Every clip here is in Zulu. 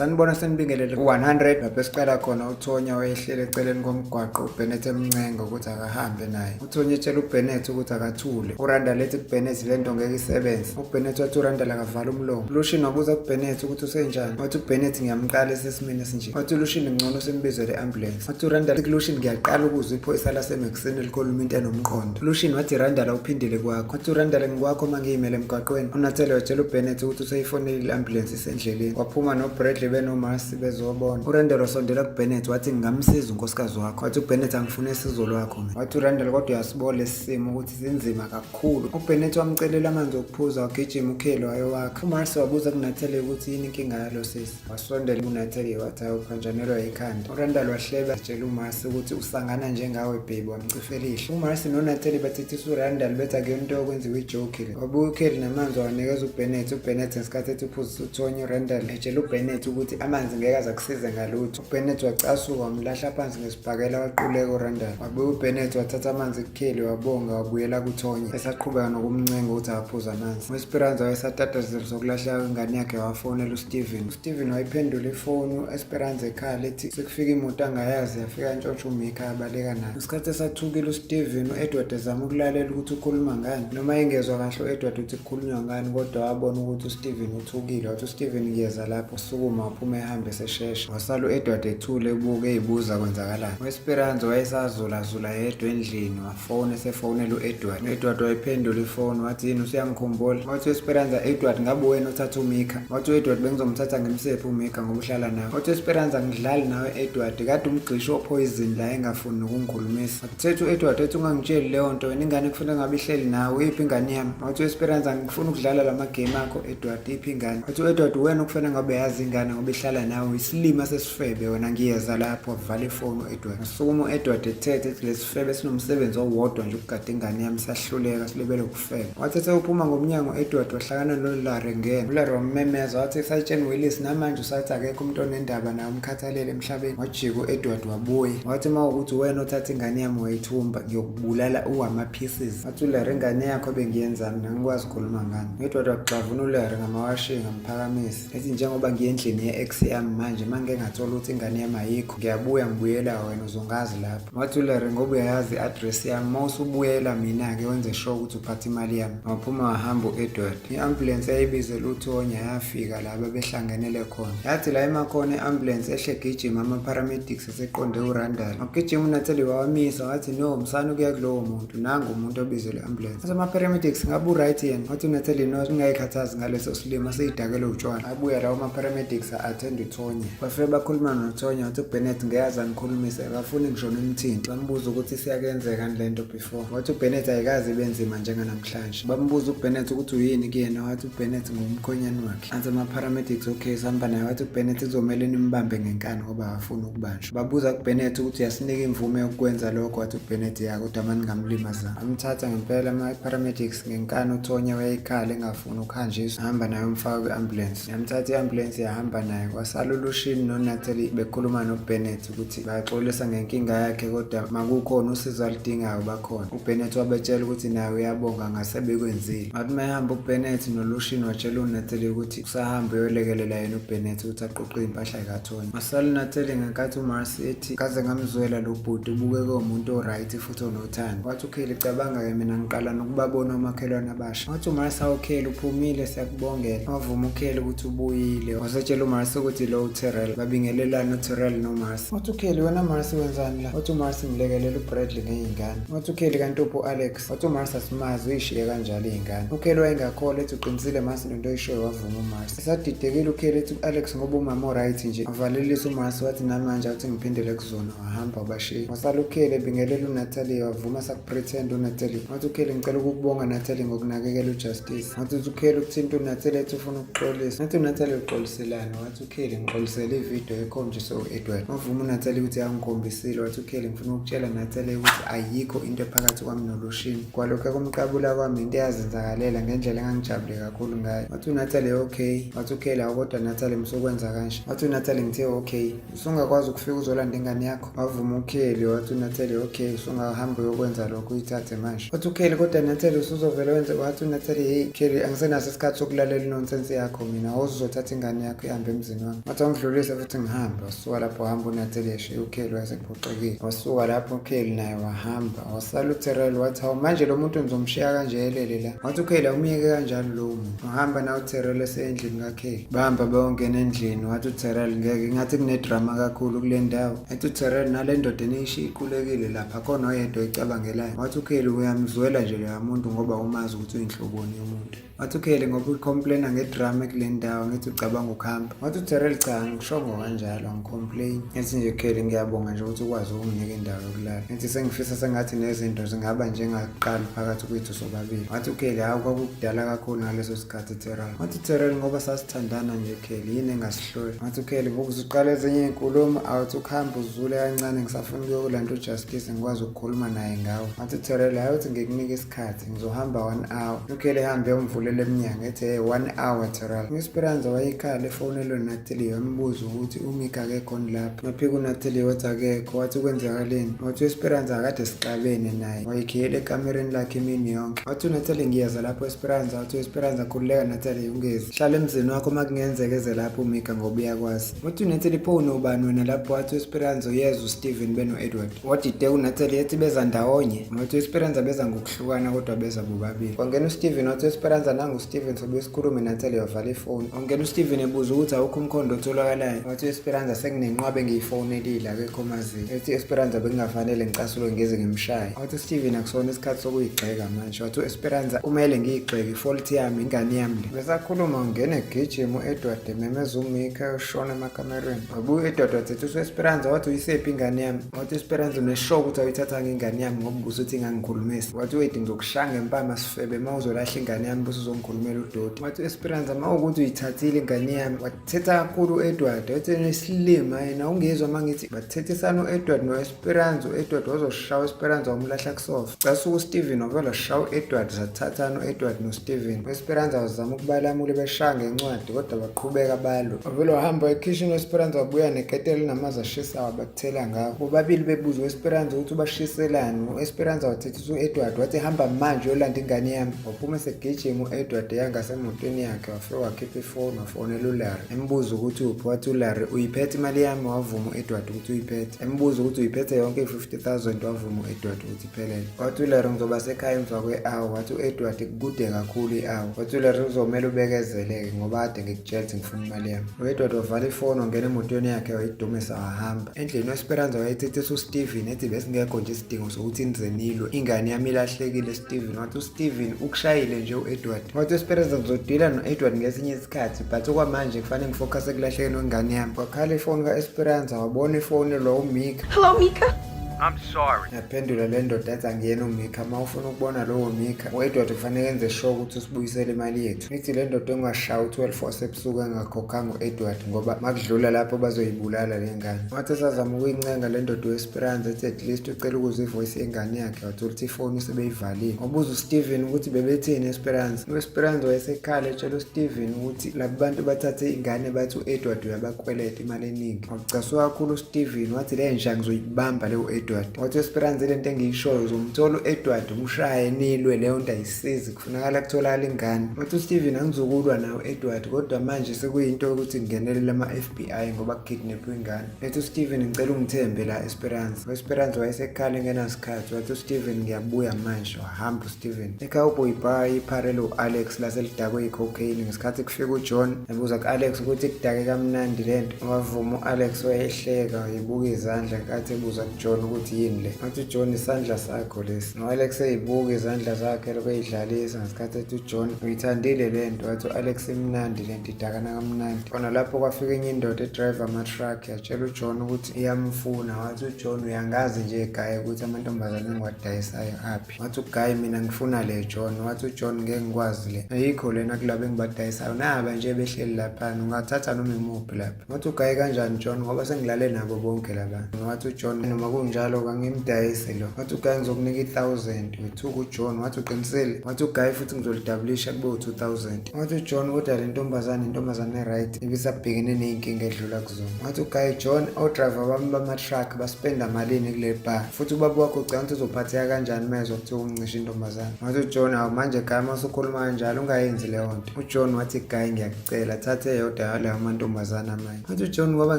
Sanibona, senibingelele ku-100 lapho esiqala khona. UTonya wayehleli eceleni komgwaqo, uBennett emncenga ukuthi akahambe naye. UTonya etshela uBennett ukuthi akathule. URandall ethi kuBennett le nto ngeke isebenze. UBennett wathi uRandall akavala umlomo. ULucian wabuza kuBennett ukuthi usenjani. Wathi uBennett, "Ngiyamqala esesimeni esinje." Wathi uLucian, "Ngcono simbizele i-ambulance." Wathi uRandall kuLucian, "Ngiyaqala ukuzwa iphoyisa laseMaxini elikhuluma into enomqondo." ULucian wathi, "Randall, awuphindile kwakho." Wathi uRandall, "Ngikwakho uma ngiyimele emgwaqweni." UNatalie watshela uBennett ukuthi useyifonelile i-ambulance, isendleleni. Waphuma noBradley benoMarcy bezobona. URandall wasondela kuBennett wathi, "Ngingamsiza unkosikazi wakho?" Wathi uBennett, "Angifune sizo lwakho mina." Wathi uRandall, "Kodwa uyasibona lesi simo ukuthi sinzima kakhulu." UBennett wamcelela amanzi okuphuza, wagijima uKelly wayowakha. UMarcy wabuza kuNatalie ukuthi yini inkinga yalo sisi. Wasondela kuNatalie wathi, "Awuphanjanelwa yikhanda." URandall wahleba etshela uMarcy ukuthi usangana njengawe, baby, wamcifela ihlo. UMarcy noNatalie bathethisa uRandall bethi akuyona into yokwenziwa i-joke le. Wabuya uKelly namanzi, wawanikeza uBennett. UBennett ngesikhathi ethi uphuzisa uTonya, uRandall etshela uBennett ukuthi amanzi ngeke aze akusize ngalutho. UBennett wacasuka, wamlahla phansi ngesibhakela, waquleka uRandall. Wabuya uBennett wathatha amanzi kuKelly, wabonga, wabuyela kuTonya esaqhubeka nokumncenga ukuthi akaphuze amanzi. U-Esperanza wayesatatazela sokulahleka kwengane yakhe, wafonela uSteven. USteven wayiphendula ifoni u-Esperanza ekhala ethi sekufika imoto angayazi, yafika ntshontsha uMika, yabaleka nayo. Ngesikhathi esathukile uSteven, u-Edward ezama ukulalela ukuthi ukhuluma ngani. Noma engezwa kahle u-Edward ukuthi kukhulunywa ngani, kodwa wabona ukuthi uSteven uthukile. Wathi uSteven, "Ngiyeza lapho." Sukuma waphuma ehambe eseshesha. Wasala u-Edward ethule, ebuke, eyibuza kwenzakalani. U-Esperanza wayesazulazula yedwa endlini, wafona esefonela u-Edward. U-Edward wayiphendula ifoni, wathi, "Yini, usuyangikhumbula?" Wathi u-Esperanza, "Edward, ngabe wena othatha uMika?" Wathi u-Edward, "Bengizomthatha ngimsephi uMika ngoba uhlala nawe?" Wathi u-Esperanza, "Ngidlali nawe, Edward, kade umgqisho opoison la engafuni nokungikhulumisa." Wathetha u-Edward ethi, "Ungangitsheli leyo nto wena, ingane kufanele ngabe ihleli nawe, iphi ingane yami?" Wathi u-Esperanza, "Ngifuna ukudlala la magame akho, Edward, iphi ingane?" Wathi u-Edward, "Wena okufanele ngabe yazi ingane ngoba ihlala nawe, isilima sesifebe wena, ngiyeza lapho." Wavala ifoni u-Edward. Wasukuma u-Edward ethethe ethi, "Lesifebe sinomsebenzi owodwa nje, ukugada ingane yami, siyahluleka, silibele ukufeba." Wathi esewuphuma ngomnyango u-Edward, wahlangana noLarry ngena. ULarry wammemeza wathi, "Sayitsheni Willis, namanje usathi akekho umuntu onendaba naye umkhathalele emhlabeni." Wajika u-Edward wabuya wathi, "Uma ukuthi wena othatha ingane yami wayithumba, ngiyokubulala uwama-pieces." Wathi uLarry, "Ingane yakho bengiyenzani mina, ngikwazi ukukhuluma ngani?" U-Edward waxavuna uLarry ngamawashinga, amphakamisa ethi, "Njengoba ngiye endlini ye-ex yami manje, uma ngike ngathola ukuthi ingane yami ayikho, ngiyabuya ngibuyela wena, uzongazi lapho." Wathi uLarry, "Ngoba uyayazi i-address yami, uma usubuyela mina-ke wenze sure ukuthi uphathe imali yami." Waphuma wahamba u-Edward. I-ambulance yayibizela uTonya yafika la babehlangenele khona. Yathi la emakhona i-ambulance, ehle gijima ama-paramedics eseqonde uRandall. Wagijima uNatalie wawamisa, wathi, "No, msana ukuya kulowo muntu, nangu umuntu obizelwe i-ambulance." Wathi ama-paramedics, "Ngabe u-right yena?" Wathi uNatalie, "No, singayikhathazi ngaleso silima, seyidakele utshwala." Abuya lawo ama-paramedics a-attend uTonya. Bafike bakhuluma noTonya. Wathi uBennett ngeke aze anikhulumise, akafuni ngisho nimthinte. Bambuza ukuthi siyakenzeka le nto before. Wathi uBennett, "Ayikaze ibe nzima njenganamhlanje." Bambuza uBennett ukuthi uyini kuyena. Wathi uBennett ngumkhonyane wakhe. Athi ama-paramedics, "Okay, sihamba naye." Wathi uBennett, "Kuzomele nimbambe ngenkani ngoba akafuni ukubanjwa." Babuza kuBennett ukuthi uyasinika imvume yokukwenza lokho. Wathi uBennett, "Ya, kodwa maningamlimazanga." Amthatha ngempela ama-paramedics ngenkani uTonya, wayekhala engafuni ukuhanjiswa. Hamba naye, umfaka kwi-ambulance. Yamthatha i-ambulance, yahamba naye. Kwasala uLucian noNatalie bekhuluma noBennett ukuthi bayaxolisa ngenkinga yakhe, kodwa makukhona usizo aludingayo bakhona. UBennett wabetshela ukuthi naye uyabonga ngasebekwenzile. Wathi uma ehamba uBennett noLucian, watshela uNatalie ukuthi usahamba uyolekelela yena uBennett ukuthi aqoqe iy'mpahla zikaTonya. Wasala uNatalie ngenkathi uMarcy ethi, "Kaze ngamzwela lo bhuti, ubukeke umuntu o-right futhi onothando." Wathi uKelly, "Cabanga-ke, mina ngiqala nokubabona omakhelwane abasha." Wathi uMarcy, "Awukheli, uphumile, siyakubongela." Wavuma uKelly ukuthi ubuyile. Wasetshela uMarcy ukuthi lo uTerrell. Babingelelana uTerrell noMarcy. Wathi uKelly, "Wena Marcy, wenzani la?" Wathi uMarcy, "Ngilekelela uBradley ngey'ngane." Wathi uKelly, "Kanti uphi u-Alex?" Wathi uMarcy, "Asimazi, uyishiye kanjalo iy'ngane." UKelly wayengakholwa, ethi, "Uqinisile Marcy lento oyishoyo?" Wavuma uMarcy. Esadidekile uKelly ethi, "U-Alex ngoba umama o-right nje." Wavalelisa uMarcy, wathi, "Namanje awuthi ngiphindele kuzona." Wahamba wabashiya. Wasala uKelly ebingelela uNatalie, wavuma sakupretend uNatalie. Wathi uKelly, "Ngicela ukukubonga, Natalie, ngokunakekela uJustice." Wathi uKelly ukuthinta uNatalie ethi ufuna ukuxolisa. Wathi uNatalie, "Uxoliselani?" Wathi uKelly, "Ngixolisele ividiyo ekhonjiswe u-Edward." Wavuma uNatalie ukuthi angikhombisile. Wathi uKelly, "Ngifuna ukutshela Natalie ukuthi ayikho into ephakathi kwami noLucian. Kwalokhu ekumqabula kwami into eyazenzakalela ngendlela engangijabule kakhulu ngayo." Wathi uNatalie, "Okay." Wathi uKelly, "Awu kodwa Natalie, musukwenza kanje." Wathi uNatalie, "Ngithe okay, usungakwazi ukufika uzolanda ingane yakho." Wavuma uKelly. Wathi uNatalie, "Okay, usungahamba uyokwenza lokho, uyithathe manje." Wathi uKelly, "Kodwa Natalie, usuzovele wenze." Wathi uNatalie, "Hey Kelly, angisenaso isikhathi sokulalela inonsense yakho mina, awuzothatha ingane yakho ihambe." ngihambe emzini wami. Wathi angidlulise futhi ngihambe. Wasuka lapho wahamba uNatalie eshiya uKelly wayesephoxekile. Wasuka lapho uKelly naye wahamba. Wasala uTerrell wathi hawu manje lo muntu ngizomshiya kanje elele la. Wathi uKelly awumyeke kanjalo lowo muntu. Wahamba na uTerrell esendlini kaKelly. Bahamba bayongena endlini wathi uTerrell ngeke ngathi kunedrama kakhulu kule ndawo. Ethi uTerrell nale ndoda eniyishiya iqulekile lapha khona oyedwa oyicabangelayo. Wathi uKelly uyamzwela nje loya muntu ngoba umazi ukuthi uyinhloboni yomuntu. Wathi uKelly ngoba ucomplaina ngedrama kule ndawo ngithi ucabanga ukuhamba. Wathi uTerrell cha angishongo kanjalo angicomplain. Ngithi nje Kelly ngiyabonga nje ukuthi ukwazi ukunginika indawo yokulala. Ngithi sengifisa sengathi nezinto zingaba njengakuqala phakathi kwethu sobabili. Wathi uKelly hawu kwakukudala kakhulu ngaleso sikhathi Terrell. Wathi Terrell ngoba sasithandana nje Kelly yini engasihloli. Wathi uKelly ngoba usuqala ezinye iy'nkulumo awuthi ukuhamba uzule kancane ngisafuna ukuyokulanda uJustice ngikwazi ukukhuluma naye ngawe. Wathi Terrell hayi uthi ngikunika isikhathi ngizohamba 1 hour. UKelly ehambe eyomvulela emnyango ethi hey 1 hour Terrell. U-Esperanza wayekhala efonelwe uNatalie wambuza ukuthi uMika akekho lapho. Waphika uNatalie wathi akekho wathi kwenzakaleni. Wathi u-Esperanza akade sixabene naye wayikhiyela ekamereni lakhe imini yonke. Wathi uNatalie ngiyeza lapho Esperanza. Wathi u-Esperanza khululeka Natalie ungezi. Hlala emzini wakho uma kungenzeka eze lapho uMika ngoba uyakwazi. Wathi uNatalie pho unobani wena lapho? Wathi u-Esperanza uyeza uSteven beno-Edward. Wadideka uNatalie ethi beza ndawonye. Wathi u-Esperanza beza ngokuhlukana kodwa beza bobabili. Wangena uSteven wathi u-Esperanza nangu uSteven sobuye sikhulume. Natalie wavala ifoni. Wangena uSteven ebuza ukuthi awukho umkhondo otholakalayo. Wathi u-Esperanza sekunenqwaba engiyifonelile akekho omaziyo. Ethi u-Esperanza bekungafanele ngicasulwe ngize ngimshaye. Wathi uSteven akusona isikhathi sokuyigxeka manje. Wathi u-Esperanza kumele ngiyigxeke ifault yami ingane yami le. Besakhuluma ungena egijima u-Edward ememeza uMika eyoshona emakamerweni. Wabuya u-Edward wathetha u-Esperanza wathi uyisephi ingane yami. Wathi u-Esperanza uneshow ukuthi awuyithathanga ingane yami ngoba ubusuthi ingangikhulumisi. Wathi u-Edi ngizokushaya ngempama sifebe uma uzolahla ingane yami bese uzongikhulumela udoti. Wathi u-Esperanza uma ukuthi uyithathile ingane yami. Wathetha kakhulu u-Edward wathi unesilima yena ungezwa uma ngithi bathethisana u-Edward no-Esperanza. U-Edward wazoshaya u-Esperanza wamlahla kusofa. Casuka uSteven wavele washaya u-Edward zathathana u-Edward noSteven. U-Esperanza wazama ukubalamula beshaya ngencwadi kodwa baqhubeka balwa. Wavele wahamba ekhishini u-Esperanza wabuya neketela elinamazi ashisayo wabathela ngawo. Bobabili bebuza u-Esperanza ukuthi ubashiselani. U-Esperanza wathethisa u-Edward wathi hamba manje uyolanda ingane yami. Waphuma esegijima u-Edward eya ngasemotweni yakhe wafike wakhipha ifoni wafonela uLarry embuza ukuthi uphi. Wathi uLarry uyiphethe imali yami. Wavuma u-Edward ukuthi uyiphethe. Embuza ukuthi uyiphethe yonke i-50,000 wavuma u-Edward ukuthi iphelele. Wathi uLarry ngizoba sekhaya emva kwe-hour. Wathi u-Edward kude kakhulu i-hour. Wathi uLarry uzomele ubekezeleke ngoba kade ngikutshela ukuthi ngifuna imali yami. U-Edward wavala ifoni wangena emotweni yakhe wayidumisa wahamba. Endlini u-Esperanza wayethethisa uSteven ethi besingekho nje isidingo sokuthi nize nilwe. Ingane yami ilahlekile Steven. Wathi uSteven ukushayile nje u-Edward. Wathi u-Esperanza ngizodila no-Edward ngesinye isikhathi but okwamanje kufanele ngifocus ekulahlekeni kwengane yami. Kwakhala ifoni ka-Esperanza wabona ifoni lo uMika. Hello, Mika. I'm sorry. Yaphendula le ndoda yathi angiyena uMika. Uma ufuna ukubona lowo Mika, u-Edward kufanele enze sure ukuthi usibuyisele imali yethu. Ithi le ndoda engashaya u-12 wasebusuku engakhokhanga u-Edward ngoba makudlula lapho bazoyibulala le ngane. Wathi esazama ukuyincenga le ndoda u-Esperanza ethi at least ucela ukuzwa ivoice yengane yakhe wathola ukuthi ifoni sebeyivalile. Wabuza uSteven ukuthi bebethini Esperanza. U-Esperanza wayesekhala etshela uSteven ukuthi laba bantu bathathe ingane bathi u-Edward uyabakweleta imali eningi. Wacasuka kakhulu uSteven wathi le nja ngizoyibamba leyo Edward. Wathi u-Esperanza le nto engiyishoyo uzomthola u-Edward umshaye nilwe leyo nto ayisizi kufunakala kutholakala ingane. Wathi uSteven angizokulwa nawe Edward kodwa manje sekuyinto yokuthi ngingenelele ama-FBI ngoba kukidnapwe ingane. Ethi uSteven ngicela ungithembe la Esperanza. U-Esperanza wayesekhala engenasikhathi wathi uSteven ngiyabuya manje. Wahamba uSteven. E-Cowboy Bar ipharele u-Alex laselidakwe yi-cocaine ngesikhathi kufika uJohn ebuza ku-Alex ukuthi kudake kamnandi lento. Wavuma u-Alex wayehleka wayibuka izandla nkathi ebuza kuJohn ukuthi yini le. Wathi uJohn isandla sakho lesi. No-Alex eyibuka izandla zakhe lokhu eyidlalisa ngesikhathi ethi uJohn uyithandile lento. Wathi u-Alex imnandi lento idakana kamnandi. Khona lapho kwafika enye indoda edrive ama-truck yatshela uJohn ukuthi iyamfuna. Wathi uJohn uyangazi nje eGaye ukuthi amantombazane engiwadayisayo aphi. Wathi uGaye mina ngifuna le John. Wathi uJohn ngeke ngikwazi le. Ayikho lena kulabo engibadayisayo. Naba nje behleli laphana ungathatha noma imuphi lapha. Wathi uGaye kanjani John ngoba sengilale nabo bonke laba. Wathi uJohn noma kunjalo Kunjalo kangimdayise lo. Wathi uGuy ngizokunika i-1000. Wethuka uJohn wathi uqinisile. Wathi uGuy futhi ngizolidabulisha kube u-2000. Wathi uJohn kodwa le ntombazane intombazane e-right ibisabhekene ney'nkinga edlula kuzona. Wathi uGuy John o-driver bami bama-truck baspenda malini kule bar futhi ubaba wakho ucabanga ukuthi uzophatheka kanjani uma ezwa kuthiwa uncishe intombazane. Wathi uJohn awu manje Guy uma usukhuluma kanjalo ungayenzi leyo nto. UJohn wathi Guy ngiyakucela thatha eyodwa yalawo mantombazane amanye. Wathi uJohn ngoba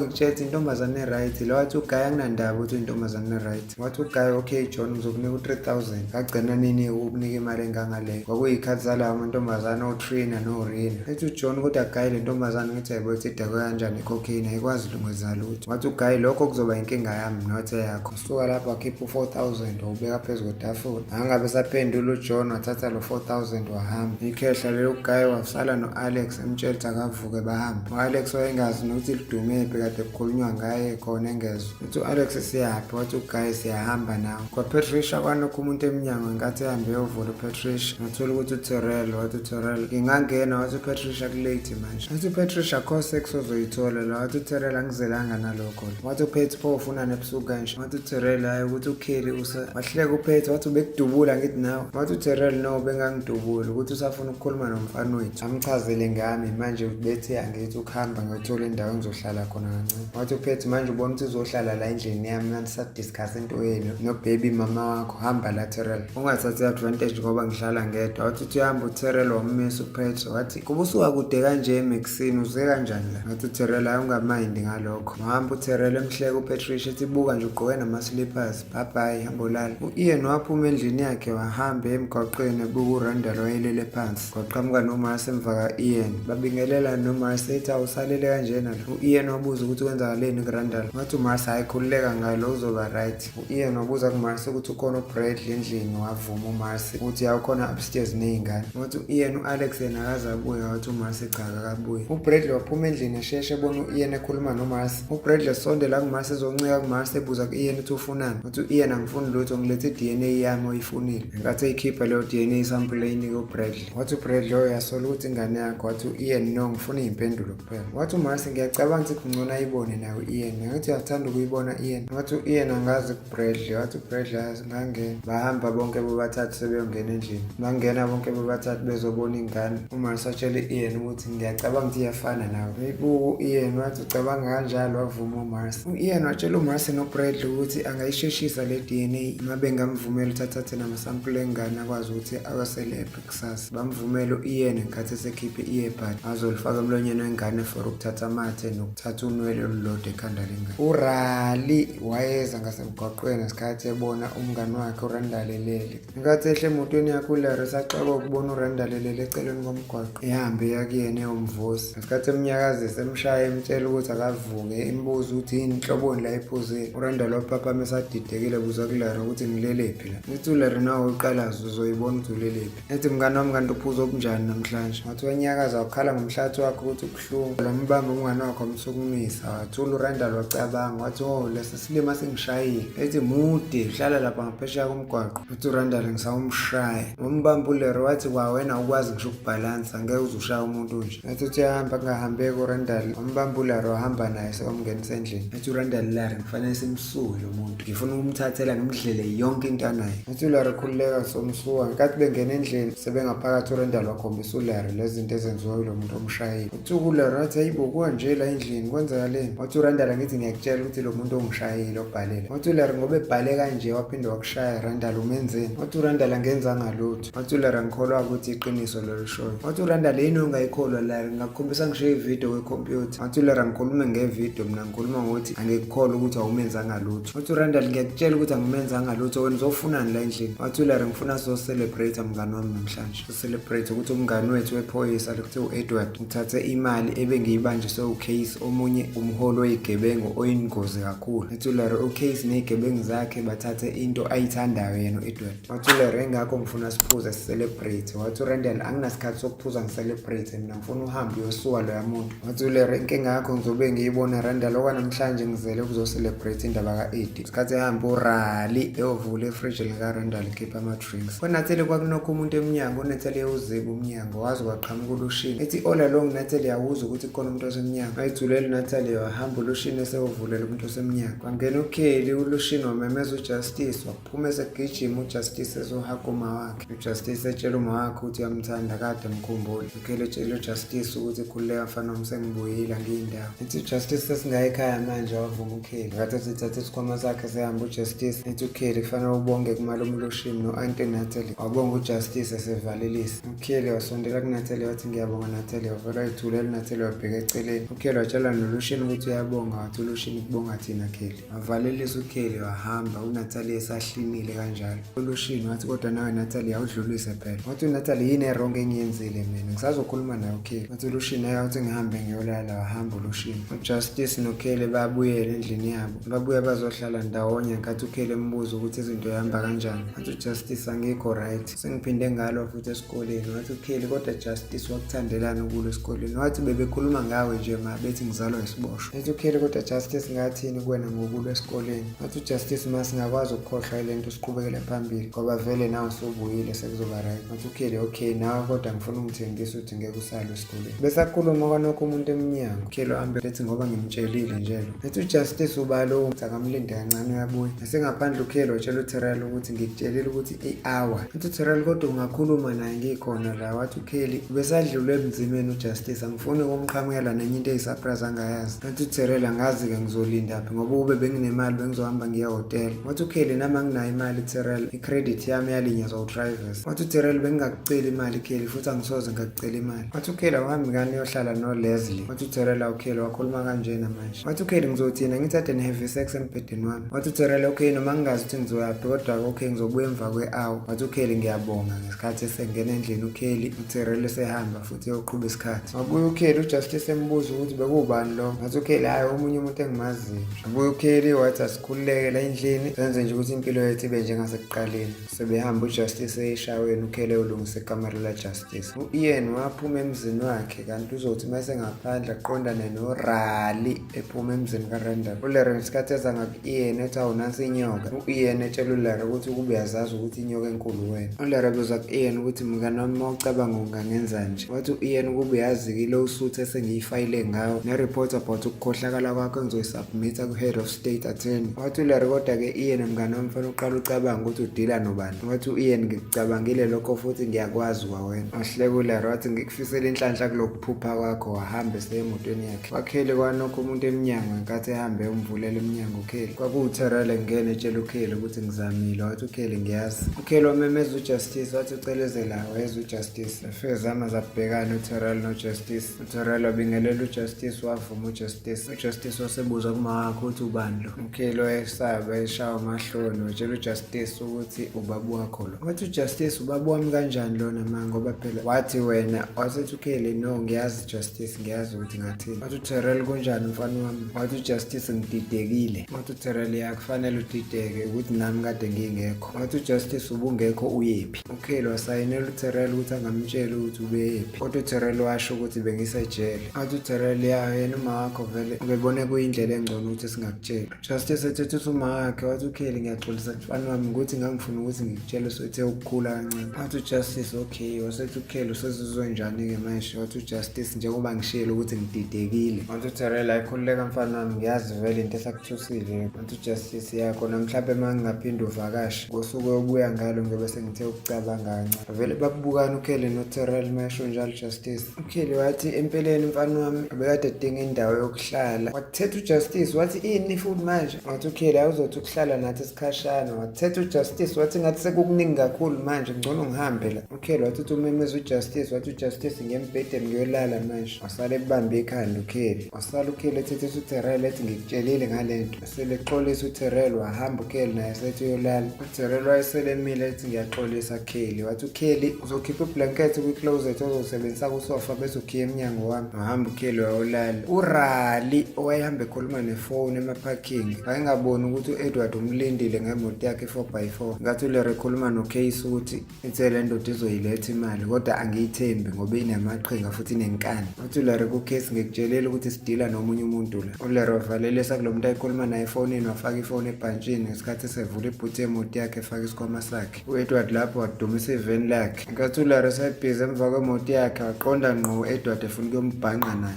ngikutshela ukuthi intombazane e-right lo. Wathi uGuy anginandaba ukuthi uyintombazane e-right. Wathi uGuy okay John ngizokunika u-3000. Ngagcina nini ukukunika imali engangaleyo. Kwakuyikhathi zalawo amantombazane oTrina noRina. Ethi uJohn kodwa Guy le ntombazane ngithi ayibo ukuthi idakwe kanjani i-cocaine ayikwazi ukwenza lutho. Wathi uGuy lokho kuzoba inkinga yami not eyakho. Suka lapho wakhipha u-4000 wawubeka phezu kwetafula. Angabe esaphendula uJohn wathatha lo 4000 wahamba. Ikhehla lelo Guy wasala no-Alex emtshela ukuthi akavuke bahambe. U-Alex wayengazi nokuthi lidumephi kade kukhulunywa ngaye khona engezwa. Uthi u-Alex siyaphi? Wathi uGuy siyahamba nawe. KwaPatricia kwanokho umuntu emnyango ngenkathi ehambe eyovula uPatricia. Ngathola ukuthi uTerrell, wathi uTerrell ngingangena, wathi uPatricia kulate manje. Wathi uPatricia akho sex ozoyithola la, wathi uTerrell angizelanga nalokho. Wathi uPat pho ufunani ebusuku kanje? Wathi uTerrell hayi ukuthi uKelly usa. Wahleka uPat wathi ubekudubula ngithi nawe. Wathi uTerrell no bengangidubuli ukuthi usafuna ukukhuluma nomfana wethu. Amchazele ngami manje bethe angithi ukuhamba ngiyothola indawo engizohlala khona kancane. Wathi uPat manje ubona ukuthi uzohlala la endlini yami nanisadiscuss into yenu no-baby mama wakho hamba la Terrell. Ungathathi advantage ngoba ngihlala ngedwa. Wathi uthi uyahamba uTerrell wammisa uPat wathi kuba usuka kude kanje eMaxine uze kanjani la? Wathi uTerrell hayi ungamayindi ngalokho. Wahamba uTerrell emhleka uPatricia ethi buka nje ugqoke nama-slippers. Bye bye hamba olala. U-Ian waphuma endlini yakhe wahamba emgwaqweni ebuka uRandall wayelele phansi. Kwaqhamuka noMars emva ka-Ian. Babingelela noMars ethi awusalele kanjena lo. U-Ian wabuza ukuthi kwenzakaleni kuRandall. Wathi uMars hhayi khululeka ngalo uzoba right. U-Ian wabuza kuMars ukuthi ukhona uBradley endlini wavuma uMars ukuthi ya ukhona upstairs ney'ngane. Wathi u-Ian u-Alex yena akaze abuye wathi uMars cha akakabuyi. UBradley waphuma endlini esheshe ebona u-Ian ekhuluma noMars. UBradley esondela kuMars ezoncika kuMars ebuza ku-Ian ukuthi ufunani. Wathi u-Ian angifuni lutho ngilethe i-DNA yami oyifunile. Ngenkathi eyikhipha leyo DNA sample eyinike uBradley. Wathi uBradley uyasola ukuthi ingane yakho. Wathi u-Ian no ngifuna iy'mpendulo kuphela. Wathi uMars ngiyacabanga ukuthi kungcono ayibone nawe u-Ian. Ngathi uyathanda ukuyibona Ian. Wathi u-Ian angazi kuBradley. Wathi uBradley ngangena. Bahamba bonke bobathathu sebeyongena endlini. Bangena bonke bobathathu bezobona ingane. UMars watshela u-Ian ukuthi ngiyacabanga ukuthi iyafana nawe. Uyibuka u-Ian wathi ucabanga kanjalo wavuma uMars. U-Ian watshela uMars noBradley ukuthi angayisheshisa le DNA uma bengamvumela ukuthi athathe namasampula engane akwazi ukuthi awaselebhe kusasa. Bamvumela u-Ian ngenkathi esekhiphe i-earbud azolifaka emlonyeni wengane for ukuthatha amathe nokuthatha unwele olulodwa ekhanda lengane. URali wayeza ngasemgwaqweni ngesikhathi ebona umngani wakhe uRandall elele. Ngenkathi ehla emotweni yakhe uLarry esaxakwa ukubona uRandall elele eceleni komgwaqo. Ehambe eya kuyena eyomvusa. Ngesikhathi emnyakazisa emshaya emtshela ukuthi akavuke embuza ukuthi yini inhloboni la ephuzile. URandall waphaphama esadidekile ebuza kuLarry ukuthi ngilelephi la. Ngithi uLarry nawe uqalaze uzoyibona ukuthi ulelephi. Ethi mngani wami kanti uphuza okunjani namhlanje. Wathi wanyakaza wakhala ngomhlathi wakhe ukuthi ubuhlungu. Wambamba umngani wakhe wamsukumisa wathula uRandall wacabanga wathi oh lesi silima singishayile. Ethi mude uhlala lapha ngaphesheya komgwaqo. Uthi uRandall ngisawumshaya. Wambamba uLarry wathi kwa wena awukwazi ngisho ukubhalansa ngeke uze ushaye umuntu nje. Ethi uthi uyahamba kungahambeki uRandall wambamba uLarry wahamba naye sewamngenisa endlini. Ethi uRandall Larry ngifanele simsuke lo muntu. Ngifuna ukumthathela ngimdlele yonke into anayo. Uthi uLarry khululeka somsuka. Ngenkathi bengena endlini sebengaphakathi uRandall wakhombisa uLarry lezi zinto ezenziwa yilo muntu omshayile. Uthi uLarry wathi hayibo kuwanje la endlini kwenzakaleni? Wathi uRandall angithi ngiyakutshela ukuthi lo muntu ongishayile obhalele. Wathi uLarry ngoba ebhale kanje waphinde wakushaya Randall umenzeni? Wathi uRandall angenzanga lutho. Wathi uLarry angikholwa ukuthi iqiniso lolu shoyo. Wathi uRandall yini ongayikholwa Larry ngingakukhombisa ngisho ividiyo kwikhompyutha. Wathi uLarry angikhulume ngevidiyo mina ngikhuluma ngokuthi angikukholwa ukuthi awumenzanga lutho. Wathi uRandall ngiyakutshela ukuthi angimenzanga lutho wena uzofunani la endlini? Wathi uLarry ngifuna sizo-celebrate mngani wami namhlanje. Celebrate ukuthi umngani wethu wephoyisa lokuthiwa u-Edward uthathe imali ebengiyibanjiswe uCase omunye umholi weyigebengu oyingozi kakhulu. Wathi uLarry uCase ney'gebengu zakhe bathathe into ayithandayo yena u-Edward. Wathi uLarry engakho ngifuna siphuze si-celebrate. Wathi uRandall anginasikhathi sokuphuza ngi-celebrate mina ngifuna uhambe uyosuka loya muntu. Wathi uLarry inkinga yakho ngizobe ngiyibona Randall okwanamhlanje ngizele ukuzo-celebrate indaba ka-Eddie. Isikhathi ehamba uRally eyovula ifriji likaRandall ekhipha ama-drinks. KwaNathele kwakunokho umuntu emnyango uNathele ewuziba umnyango waze kwaqhamuka uLushini. Ethi all along Nathele yawuzwa ukuthi kukhona umuntu osemnyango. Wayithulela uNathele wahamba uLushini esewuvulela umuntu osemnyango. Kwangena uKelly Ukelly uLucian wamemeza uJustice waphuma esegijima uJustice ezohaga uma wakhe. UJustice etshela uma wakhe ukuthi uyamthanda kade emkhumbula. Ukelly etshela uJustice ukuthi khululeka mfana wami sengibuyile angiyindawo. Ethi uJustice sesingaya ekhaya manje wavuma uKelly. Ngathi esithatha isikhwama sakhe sehamba uJustice. Ethi uKelly kufanele ubonge kumalume uLucian no-Auntie Natalie. Wabonga uJustice esevalelisa. UKelly wasondela kuNatalie wathi ngiyabonga Natalie. Wavele wayithulela uNatalie wabheka eceleni. UKelly watshela noLucian ukuthi uyabonga wathi uLucian kubonga thina Kelly. Wavalelisa uKelly wahamba uNatalie esahlinile kanjalo. ULucian wathi kodwa nawe Natalie awudlulise phela. Wathi uNatalie yini e-wrong engiyenzile mina ngisazokhuluma nawe uKelly. Wathi uLucian hayi awuthi ngihambe ngiyolala wahamba uLucian. UJustice noKelly babuyela endlini yabo. Babuya bazohlala ndawonye ngenkathi uKelly embuza ukuthi izinto ihamba kanjani. Wathi uJustice angikho right. Sengiphinde ngalwa futhi esikoleni. Wathi uKelly kodwa Justice wakuthandelani ukulwa esikoleni. Wathi bebekhuluma ngawe nje ma bethi ngizalwa isiboshwa. Wathi uKelly kodwa Justice ngathini kuwena ngokulwa esikoleni. Wathi uJustice ma singakwazi ukukhohlwa ile nto siqhubekele phambili ngoba vele nawe usubuyile sekuzoba right. Wathi uKelly okay nawe kodwa ngifuna ungithembise ukuthi ngeke usalwe esikoleni. Besakhuluma kwanokho umuntu emnyango. uKelly uhambe ethi ngoba ngimtshelile nje lo. Ethi uJustice uba lo akamlinde kancane uyabuya. Esengaphandle uKelly watshela uTerrell ukuthi ngikutshelile ukuthi i-hour. Uthi uTerrell kodwa ungakhuluma naye ngikhona la. Wathi uKelly ubesadlulwe ebunzimeni uJustice angifuni ukumqhamukela nenye into eyi-surprise angayazi. Wathi uTerrell angazi-ke ngizolinda phi ngoba ukube benginemali bengizohamba ngiye ehhotela. Wathi uKelly nami anginayo imali Terrell i-credit yami yalinyazwa uTrivers. Wathi uTerrell bengingakuceli imali Kelly futhi angisoze ngakucela imali. Wathi uKelly awuhambi kani uyohlala noLeslie. Wathi uTerrell awuKelly wakhuluma kanjena manje. Wathi uKelly ngizothina ngithi ade ni-have sex embhedeni wami. Wathi uTerrell okay noma ngingazi ukuthi ngizoyaphi kodwa okay ngizobuya emva kwe-hour. Wathi uKelly ngiyabonga ngesikhathi esengena endlini uKelly uTerrell esehamba futhi eyoqhuba isikhathi. Wabuya uKelly uJustice embuza ukuthi bekuwubani lo. Wathi uKelly hhayi omunye umuntu engimaziyo. Wabuya uKelly wathi asikhululeke la endlini senze nje ukuthi impilo yethu ibe njengasekuqaleni. Sebehamba uJustice eshaweni uKelly ulungisa ikamero laJustice. U-Ian waphuma emzini wakhe kanti uzothi uma esengaphandle aqondane noRali ephuma emzini kaRandall. ULarry ngesikhathi eza ngaku-Ian ethi awu nansi inyoka. U-Ian etshela uLarry ukuthi ukube uyazazi ukuthi inyoka enkulu wena. ULarry ebuza ku-Ian ukuthi mngani wami uma ucabanga ungangenza nje. Wathi u-Ian ukube uyazi-ke i-lawsuit esengiyifayile ngawo ne-report about ukukhohlakala kwakho engizoyisubmitha ku-head of state attorney. Wathi uLarry kodwa-ke Ian mngani wami fanele uqale ucabange ukuthi udila nobani. Wathi u-Ian ngikucabangile lokho futhi ngiyakwazi kwawena. Wahleka uLarry wathi ngikufisela inhlanhla kulokuphupha kwakho wahamba eseya emotweni yakhe. Wakhele kwanokho umuntu emnyango ngenkathi ehambe umvulela emnyango uKelly. KwakuwuTerrell engena etshela uKelly ukuthi ngizamile. Wathi uKelly ngiyazi. UKelly wamemeza uJustice wathi ucela eze la. Weza uJustice. Bafike zama zabhekana uTerrell noJustice. UTerrell wabingelela uJustice wavuma uJustice. UJustice wasebuza kuma wakhe ukuthi ubani lo. UKelly wayesaba eshawa amahloni watshela uJustice ukuthi ubaba wakho lo. Wathi uJustice ubaba wami kanjani lona ma ngoba phela wathi wena wasethi uKelly no ngiyazi Justice ngiyazi ukuthi ngathini. Wathi uTerrell kunjani mfana wami? Wathi uJustice ngididekile. Wathi uTerrell ya kufanele udideke ukuthi nami kade ngingekho. Wathi uJustice ubungekho uyephi? UKelly wasayinela uTerrell ukuthi angamtsheli ukuthi ubeyephi. Kodwa uTerrell washo ukuthi bengisejele. Wathi uTerrell ya yena uma wakho vele ubebone kuyindlela engcono ukuthi singakutsheli. Justice ethethe uma wakhe wathi uKelly ngiyaxolisa mfana wami ukuthi ngangifuna ukuthi ngikutshele sothe ukukhula kancane. Wathi uJustice okay wasethi uKelly usezizwe njani-ke manje? Wathi uJustice njengoba ngishilo ukuthi ngididekile. Wathi uTerrell ayikhululeka mfana wami ngiyazi vele into esakuthusile. Wathi uJustice yakho namhlawumbe uma ngingaphinde uvakashe ngosuku oyobuya ngalo ngiyobe sengithe ukucabanga kancane. Vele babukana uKelly noTerrell mesho njalo Justice. UKelly wathi empeleni mfana wami ubekade edinga indawo yokuhlala. Wathetha uJustice wathi ini futhi manje? Wathi uKelly awuzothi ukuhlala nathi isikhashana. Wathetha uJustice wathi ngathi sekukuningi kakhulu manje ngcono ngihambe la. UKelly wathi uthi umemeza uJustice wathi uJustice ngiyembhedeni ngiyolala manje. Wasala ebambe ikhanda uKelly. Wasala uKelly ethethisa uTerrell ethi ngikutshelile ngale nto. Selexolisa uTerrell wahamba uKelly naye sethi uyolala. UTerrell wayeselemile ethi ngiyaxolisa Kelly. Wathi uKelly uzokhipha iblanket kwi-closet ozosebenzisa kusofa bese ukhiya emnyango wami. Wahamba uKelly wayolala. URali owayehamba ekhuluma nefoni emaphakhingi wayengaboni ukuthi u-Edward umlindile ngemoto yakhe i-4x4. Ngathi uLarry ekhuluma noCase ukuthi ithe le ndoda izoyiletha imali kodwa angiyithembi ngoba inamaqhinga futhi inenkani. Uthi uLarry kuCase ngikutshelile ukuthi sidila nomunye umuntu la. ULarry wavalelisa kulo muntu ayekhuluma naye efonini wafaka ifoni ebhantshini ngesikhathi esevula ibhuthi yemoto yakhe efaka isikhwama sakhe. U-Edward lapho wadumisa iveni lakhe. Ngenkathi uLarry esebhizi emva kwemoto yakhe waqonda ngqo u-Edward efuna ukuyombhanqa naye.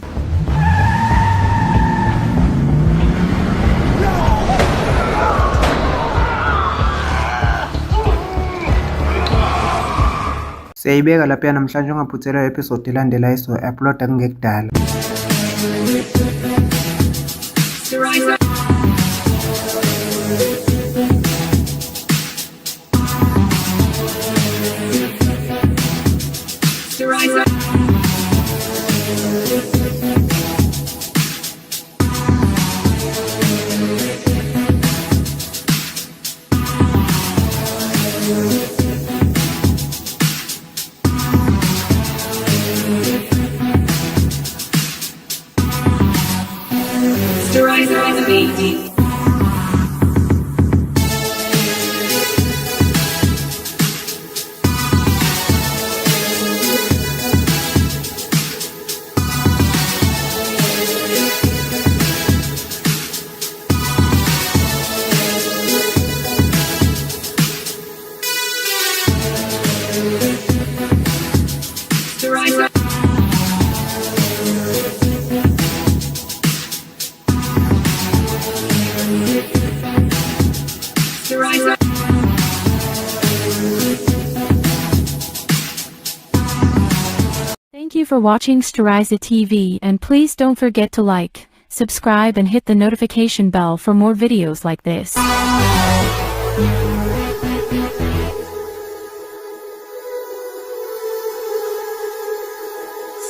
Siyayibeka lapha namhlanje, ungaphuthelwa episode elandelayo esizoyi-uploada kungekudala. Thank you for watching Steriza TV, and please don't forget to like, subscribe and hit the notification bell for more videos like this.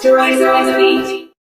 Steriza on the beat.